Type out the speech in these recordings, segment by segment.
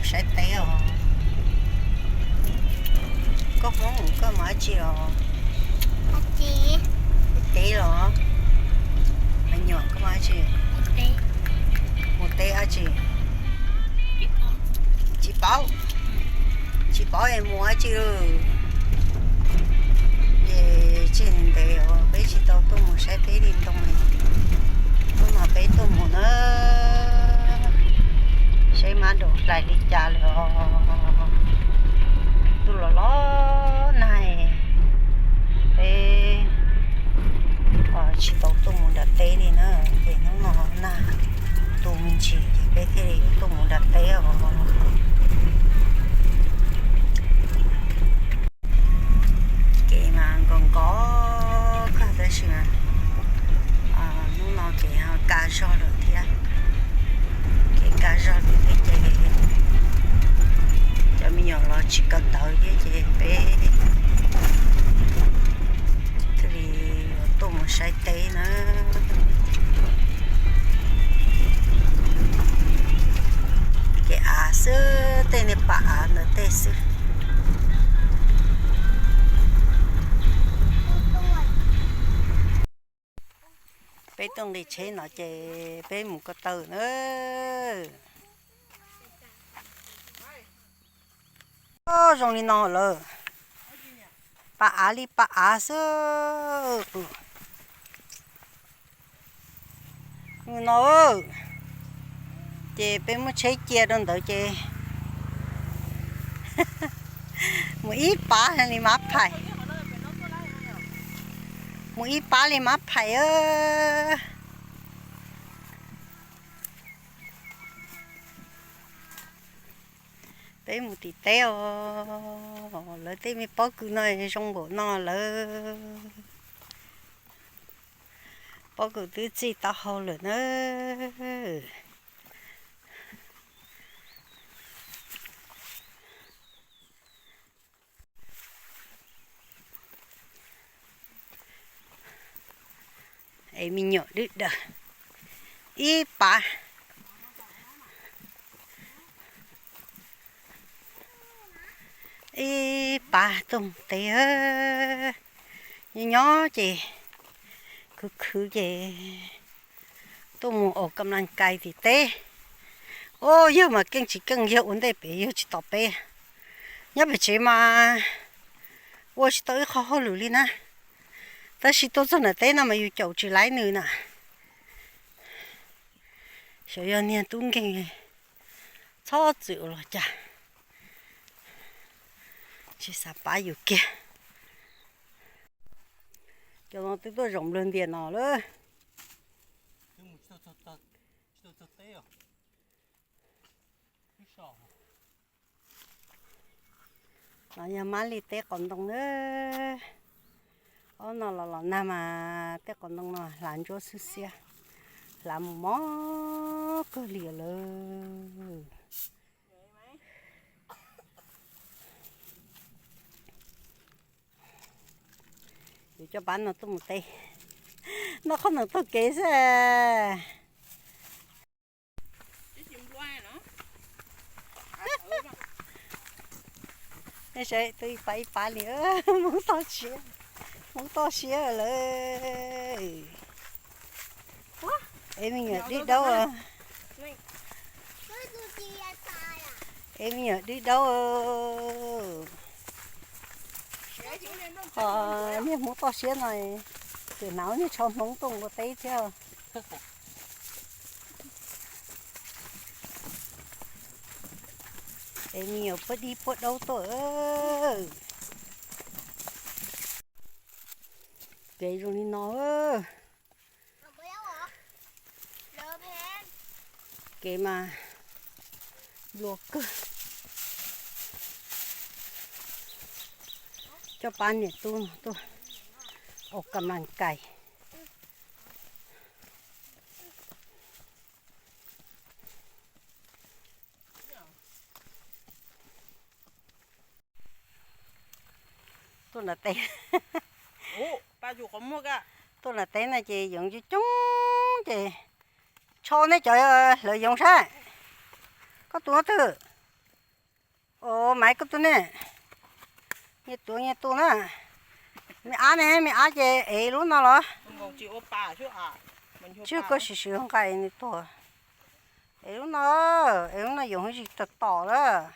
Saib teb os. Koj Hmoob, koj mus dab tsi os? Mus teb los? Me nyuam, koj mus dab tsi? Mus teb dab tsi? Tsis paub. Tsis paub es mus dab tsi. Ces tseg ntev os peb tsis tau tuaj mus saib teb li ntoo li. Hnub no peb tuaj mus na, saib mab nraum hlais li cas lawm os. Ntuj los los nag, peb tsis tau tuaj mus nram teb li na, ces hnub no nag tu me ntsis ces peb thiaj li yuav tuaj mus nram teb os. Kev mas nkos nkos kawg tab sis mas hnub no kev ho kaj zog lawm thiab. Kev kaj zog lawm thiab ces cov me nyuam los tsis kawm ntawv thiab ces peb thiaj li yuav tuaj mus saib teb na. Kev av xwb, tej niag pas av ntawd tej xwb. Peb tuaj nqis tsheb no ces peb mus ko taw na. Zoo li no lawm, pas av li pas av xwb. No ces peb muab tsheb cia rau ntawd ces mus ib pab li mab phais, mus ib pab li mab phais. Peb mus tim teb os, lawv tej me pob kws no zoo npaum no lawm. Pob kws twb txij taub hau lawm na. Es me nyuam dwb dawg ib pab, ib pab tuaj mus teb. Nyob nyob ces khwv khwv ces tuaj mus ua kam las kais tim teb. Ua yawg mas keej tsis keej, yawg ua ntej pem yawg tsis tos peb. Nyob pem tsev mas ua tsis tau ib qho hauj lwm li na. Tab sis tuaj txog nram teb no mas yus caum tsis laib nws na. Xyov yog niag tub nkeeg txhob txwm los cas, tsis xav pab yus kiag. Cov no twb tuaj zaum nplawg ntias no lawm. No yog mab li teb qos ntoo na. Ob no los los nag mas tej qos ntoo no hlav ntsuab xwb xiab, hlav mus mob kawg li lawm. Yuav coj pab no tuaj mus teb, noj qhob noom taug kev xwb. Nej saib twb ib pab ib pab li, Hmoob toj siab, Hmoob toj siab lawm. Es me nyuam dib daub, es me nyuam dib daub. Niag Hmoob toj siab no, tseem hnav niag tsho Hmoob tuaj ua teb thiab. Es me nyuam puab dib puab daub tuaj. Kev zoo li no. Kev mas nplua kawg. Coj pab niam tub no tuaj ua kam las kais. Tuaj nram teb, tuaj nram teb no ces yoov coob coob ces tsho neb cov hlawv yoov saib. Koj tus twg? Maiv, koj tus ne, nyias tuav nyias tus na. Me ab ne, me ab ces ev lub no los? Tsis, koj sim sim nqa nws tuag. Ev lub no, ev lub no yoov tsis tom tom lawm.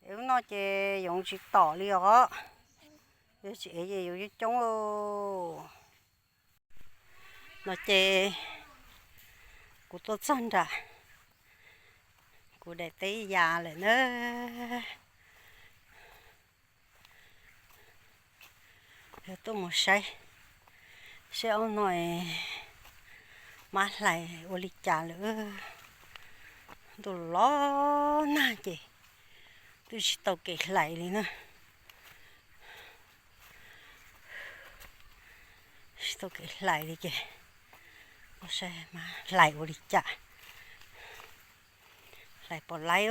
Ev lub no ces yoov tsis tom li os. Yog tsis ev ces yoov coob coob. No ces kuv tuaj txog nram kuv daim teb ya lawm na. Yog tuaj mus saib seb ob no mab hlais ua li cas lawm. Ntuj los nag ces twb tsis tau kev hlais li na. Tsis tau kev hlais li ces ua saib mab hlais ua li cas. Hlais pom laib.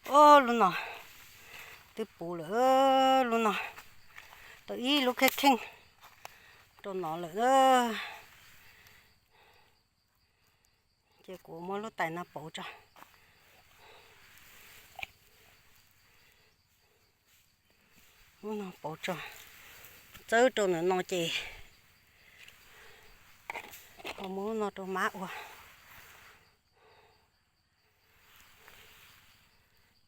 Ob lub no twb puv lawm, lub no tau ib lub kheej kheej rau no lawm. Ces kuv muab lub tais no pauv tso. Lub no pauv tso, txawb rau ntawm no ces ho muab lub no rau mab ua.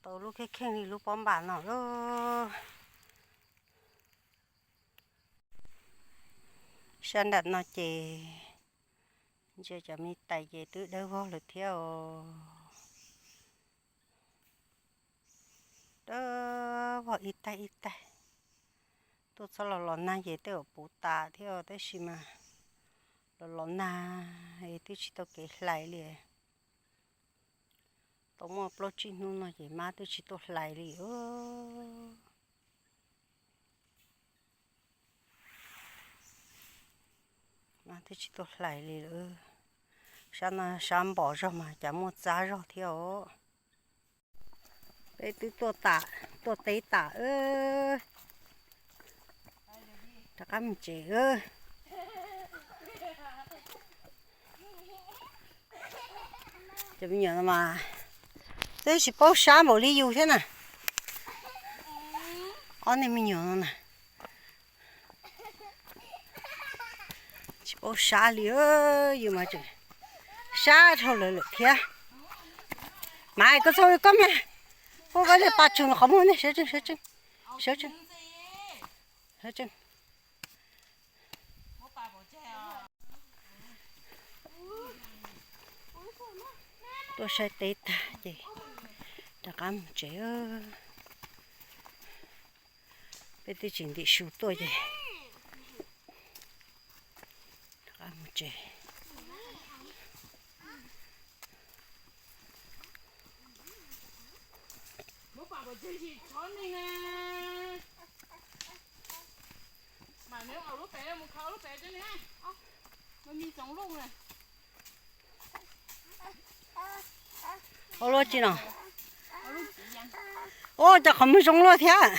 Tau lub kheej kheej li lub pob npam no lawm. Sab nram no ces ntsia cov me tais ces twb dawb vog lawm thiab os. Dawb vog ib taig ib taig. Tuaj txhob los los nag ces tej zaum puv tas thiab tab sis mas los los nag es twb tsis tau kev hlais li. Tau muaj plaub tsib hnub no ces mab twb tsis tuaj hlais li. Mab twb tsis tuaj hlais li lawm. Sab no sab npom zog mas cas muaj txab zog thiab os. Peb twb tuaj teb tas, rov qab mus tsev. Cov me nyuam no mas twb tsis paub sab npaum li yus thiab na. Ob niag me nyuam no na, tsis paub sab li, yus mas tseem sab dhau lawv lawm thiab. Mas koj txhob koj me, koj koj li pas tsuag qhov muag ne, sawv tsees, sawv tsees, sawv tsees, sawv tsees. Tuaj saib teb tag ces rov qab mus tsev. Peb twb tsis ntim su tuaj ces rov qab mus tsev. Ua luaj tsi no? Ua cas qhov muag zoo luaj thiab.